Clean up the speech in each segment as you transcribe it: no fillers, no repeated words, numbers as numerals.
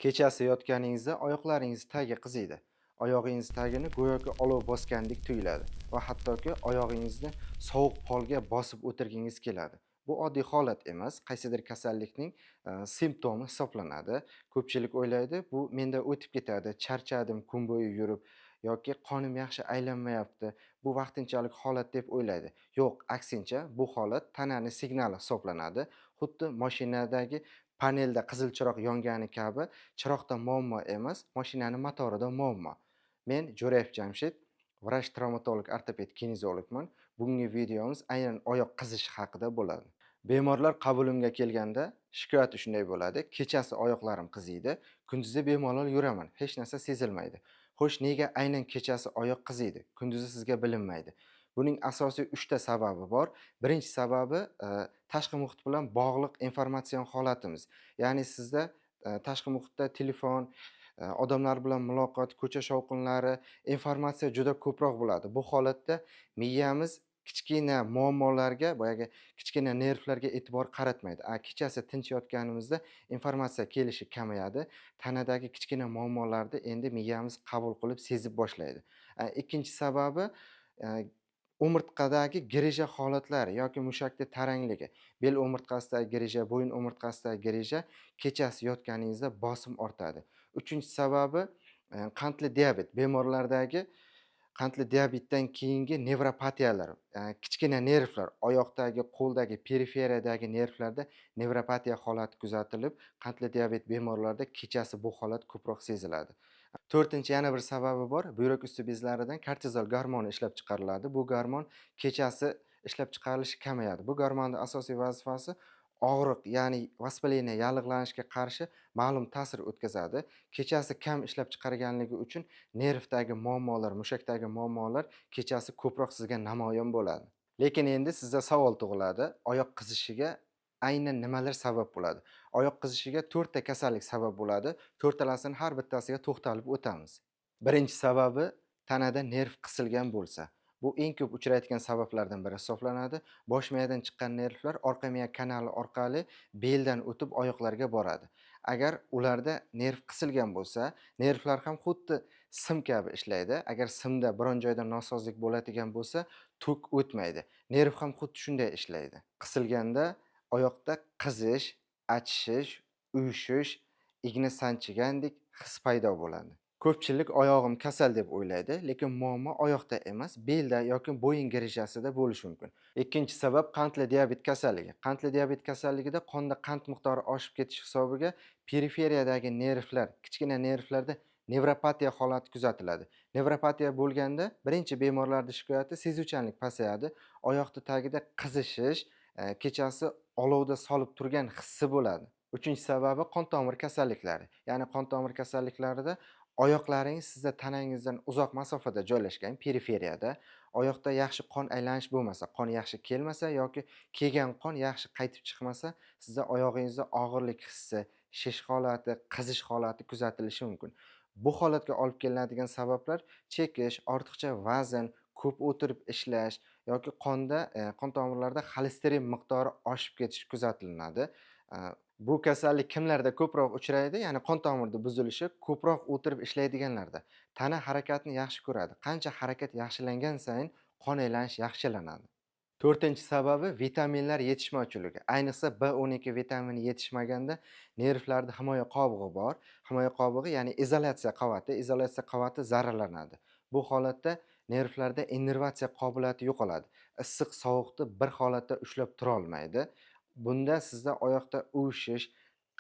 Kechasi yotganingizda oyoqlaringiz tagi qiziydi. Oyog'ingiz tagini go'yoki olov bosgandek tuyuladi va hattoki oyog'ingizni sovuq polga bosib o'tirgingiz keladi. Bu oddiy holat emas, qaysidir kasallikning simptomi hisoblanadi. Ko'pchilik o'ylaydi, bu menda o'tib ketadi, charchadim kun bo'yi yurib yoki qonim yaxshi aylanmayapti, bu vaqtinchalik holat deb o'ylaydi. Yo'q, aksincha, bu holat tanani signali hisoblanadi. Xuddi mashinadagi panelda qizil chiroq yongani kabi, chiroqda muammo emas, mashinani motorida muammo. Men Jo'rayev Jamshid, vrach travmatolog ortoped kineziologman. Bugungi videomiz aynan oyoq qizishi haqida bo'ladi. Bemorlar qabulimga kelganda shikoyati shunday bo'ladi: kechasi oyoqlarim qiziydi, kunduzi bemalol yuraman, hech narsa sezilmaydi. Xo'sh, nega aynan kechasi oyoq qiziydi, kunduzi sizga bilinmaydi? Buning asosiy 3 ta sababi bor. Birinchi sababi tashqi muhit bilan bog'liq informatsion holatimiz. Ya'ni sizda tashqi muhitda telefon, odamlar bilan muloqot, ko'cha shovqinlari, informatsiya juda ko'proq bo'ladi. Bu holatda miyamiz kichkina muammolarga, boyagi kichkina nervlarga e'tibor qaratmaydi. A kechasi tinch yotganimizda informatsiya kelishi kamayadi. Tanadagi kichkina muammolarni endi miyamiz qabul qilib, sezib boshlaydi. Ikkinchi sababi umurtqadagi грыжа holatlari yoki mushakni tarangligi. Bel umurtqasidagi грыжа, bo'yin umurtqasidagi грыжа, kechasi yotganingizda bosim ortadi. Uchinchi sababi qandli diabet. Bemorlardagi qandli diabetdan keyingi nevropatiyalar, kichkina nervlar, oyoqdagi, qo'ldagi, periferiyadagi nervlarda nevropatiya holati kuzatilib, qandli diabet bemorlarida kechasi bu holat ko'proq seziladi. To'rtinchi yana bir sababi bor. Buyrak usti bezlaridan kortizol gormoni ishlab chiqariladi. Bu gormon kechasi ishlab chiqarilishi kamayadi. Bu gormonni asosiy vazifasi og'riq, ya'ni воспаление, yallig'lanishga qarshi ma'lum ta'sir o'tkazadi. Kechasi kam ishlab chiqarganligi uchun nervdagi muammolar, mushakdagi muammolar kechasi ko'proq sizga namoyon bo'ladi. Lekin endi sizda savol tug'iladi: oyoq qizishiga aynan nimalar sabab bo'ladi? Oyoq qizishiga to'rtta kasallik sabab bo'ladi. To'rttalasini har bittasiga to'xtalib o'tamiz. Birinchi sababi tanada nerv qisilgan bo'lsa. Bu eng ko'p uchraydigan sabablardan biri hisoblanadi. Bosh miyadan chiqqan nervlar orqa miya kanali orqali beldan o'tib oyoqlarga boradi. Agar ularda nerv qisilgan bo'lsa, nervlar ham xuddi sim kabi ishlaydi. Agar simda biron joyda nosozlik bo'ladigan bo'lsa, tok o'tmaydi. Nerv ham xuddi shunday ishlaydi. Qisilganda oyoqda qizish, achishish, uyushish, igna sanchigandek his paydo bo'ladi. Ko'pchilik oyog'im kasal deb o'ylaydi, lekin muammo oyoqda emas, belda yoki bo'yin грыжа sida bo'lishi mumkin. Ikkinchi sabab qandli diabet kasalligi. Qandli diabet kasalligida qonda qand miqdori oshib ketishi hisobiga periferiyadagi nervlar, kichkina nervlarda nevropatiya holati kuzatiladi. Nevropatiya bo'lganda birinchi bemorlarda shikoyati sezuvchanlik pasayadi, oyoqni tagida qizishish, kechasi olovda solib turgan hissi bo'ladi. Uchinchi sababi qon tomir kasalliklari. Ya'ni qon tomir kasalliklarida oyoqlaringiz sizda tanangizdan uzoq masofada joylashgan, periferiyada. Oyoqda yaxshi qon aylanish bo'lmasa, qon yaxshi kelmasa yoki kelgan qon yaxshi qaytib chiqmasa, sizda oyog'ingizda og'irlik hissi, shish holati, qizish holati kuzatilishi mumkin. Bu holatga olib kelinadigan sabablar chekish, ortiqcha vazn, ko'p o'tirib ishlash yoki qonda qon tomirlarida xolesterin miqdori oshib ketishi kuzatilinadi. Bu kasallik kimlarda ko'proq uchraydi? Ya'ni qon tomirda buzilishi ko'proq o'tirib ishlaydiganlarda. Tana harakatni yaxshi ko'radi. Qancha harakat yaxshilangan sayin qon aylanish yaxshilanadi. To'rtinchi sababi vitaminlar yetishmovchiligi. Ayniqsa B12 vitamini yetishmaganda nervlarda himoya qobig'i bor. Himoya qobig'i, ya'ni izolyatsiya qavati, izolyatsiya qavati zararlanadi. Bu holatda nervlarda innervatsiya qobiliyati yo'qoladi. Issiq, sovuqni bir holatda ushlab turolmaydi. Bunda sizda oyoqda uvushish,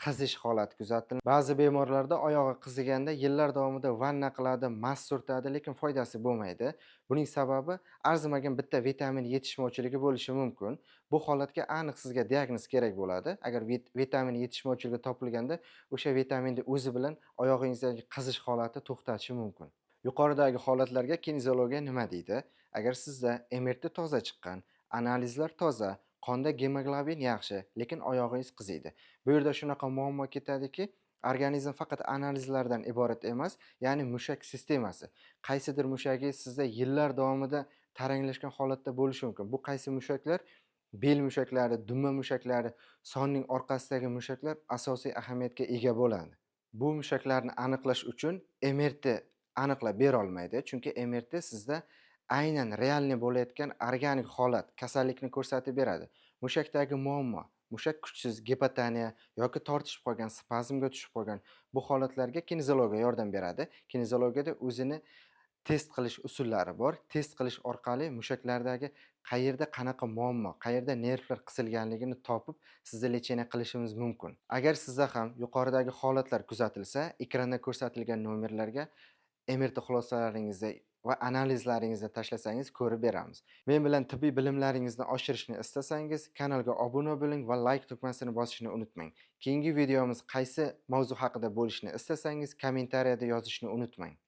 qizish holati kuzatiladi. Ba'zi bemorlarda oyog'i qiziganda yillar davomida vanna qiladi, мазь surtadi, lekin foydasi bo'lmaydi. Buning sababi arzimagan bitta vitamin yetishmovchiligi bo'lishi mumkin. Bu holatga aniq sizga diagnoz kerak bo'ladi. Agar vitamin yetishmovchiligi topilganda, o'sha vitaminni o'zi bilan oyog'ingizdagi qizish holati to'xtashi mumkin. Yuqoridagi holatlarga kineziologiya nima deydi? Agar sizda MRT toza chiqqan, analizlar toza, qonda gemoglobin yaxshi, lekin oyog'ingiz qiziydi. Bu yerda shunaqa muammo ketadiki, organizm faqat analizlardan iborat emas, ya'ni mushak sistemasi. Qaysidir mushagingiz sizda yillar davomida taranglashgan holatda bo'lishi mumkin. Bu qaysi mushaklar? Bel mushaklari, dumma mushaklari, sonning orqasidagi mushaklar asosiy ahamiyatga ega bo'ladi. Bu mushaklarni aniqlash uchun MRT aniqlab berolmaydi, chunki MRT sizda aynan реальный bo'layotgan organik holat, kasallikni ko'rsatib beradi. Mushakdagi muammo, mushak kuchsiz, gipotoniya yoki tortishib qolgan, spazmga tushib qolgan, bu holatlarga kineziologiya yordam beradi. Kineziologiyada o'zini test qilish usullari bor. Test qilish orqali mushaklardagi qayerda qanaqa muammo, qayerda nervlar qisilganligini topib, sizni лечение qilishimiz mumkin. Agar sizda ham yuqoridagi holatlar kuzatilsa, ekranda ko'rsatilgan nomerlarga MRT xulosalaringizni va analizlaringizni tashlasangiz, ko'rib beramiz. Men bilan tibbiy bilimlaringizni oshirishni istasangiz, kanalga obuna bo'ling va layk tugmasini bosishni unutmang. Keyingi videomiz qaysi mavzu haqida bo'lishini istasangiz, kommentariyada yozishni unutmang.